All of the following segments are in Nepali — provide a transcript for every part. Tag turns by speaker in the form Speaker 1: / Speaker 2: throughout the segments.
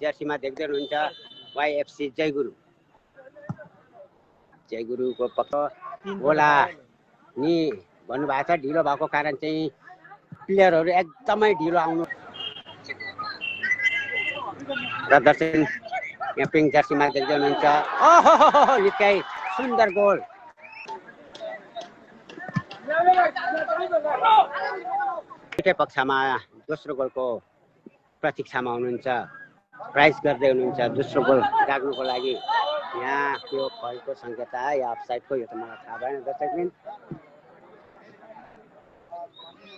Speaker 1: जर्सीमा देख्दै हुनुहुन्छ YFC जयगुरु। जयगुरुको पक्ष होला नि भन्नुभएको छ। ढिलो भएको कारण चाहिँ प्लेयरहरू एकदमै ढिलो आउनु र दर्शक यहाँ पिङ्क जर्सीमा देख्दै हुनुहुन्छ। ओहो निकै सुन्दर गोल। दुईटै पक्षमा दोस्रो गोलको प्रतीक्षामा हुनुहुन्छ, प्राइस गर्दै हुनुहुन्छ दोस्रो गोल राख्नुको लागि। यहाँ त्यो फलको सङ्केत या अफसाइडको यो त मलाई थाहा भएन दर्शकबिन।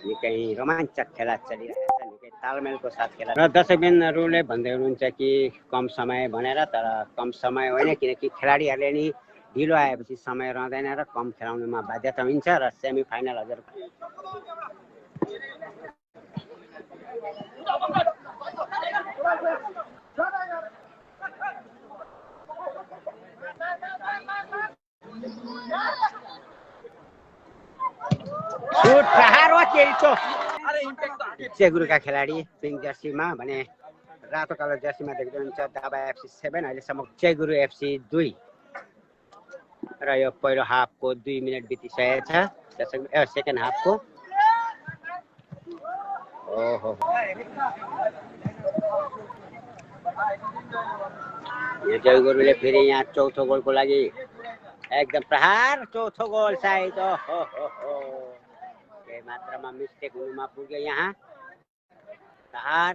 Speaker 1: निकै रोमाञ्चक खेला चलिरहेको छ, निकै तालमेलको साथ खेला र दर्शकबिनहरूले भन्दै हुनुहुन्छ कि कम समय भनेर, तर कम समय होइन, किनकि खेलाडीहरूले नि ढिलो आएपछि समय रहँदैन र कम खेलाउनुमा बाध्यता हुन्छ र सेमी फाइनल हजुर सुट प्रहार वा केही छ। जयगुरुका खेलाडी पिङ्क जर्सीमा भने रातो कलर जर्सीमा देख्दै हुनुहुन्छ दाबा FC 7, अहिलेसम्म जयगुरु FC 2 र यो पहिलो हाफको 2 मिनट बितिसकेको छ सेकेन्ड हाफको। ओहो यो जयगुरुले फेरि यहाँ चौथो गोलको लागि एकदम प्रहार, चौथो गोल सायद। केही मात्रामा मिस्टेक हुनुमा पुग्यो यहाँ। प्रहार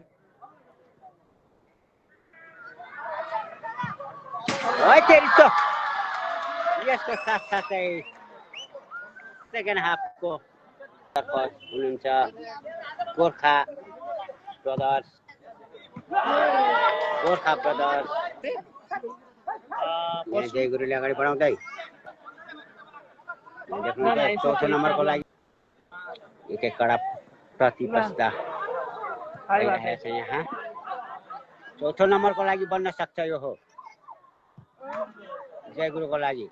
Speaker 1: यसको साथसाथै सेकेन्ड हाफको हुनुहुन्छ गोर्खा ब्रदर्स। जयगुरुले अगाडि बढाउँदै चौथो नम्बरको लागि एकै कडा प्रतिस्पर्धा भइरहेको छ यहाँ। चौथो नम्बरको लागि बन्न सक्छ यो हो जयगुरुको लागि।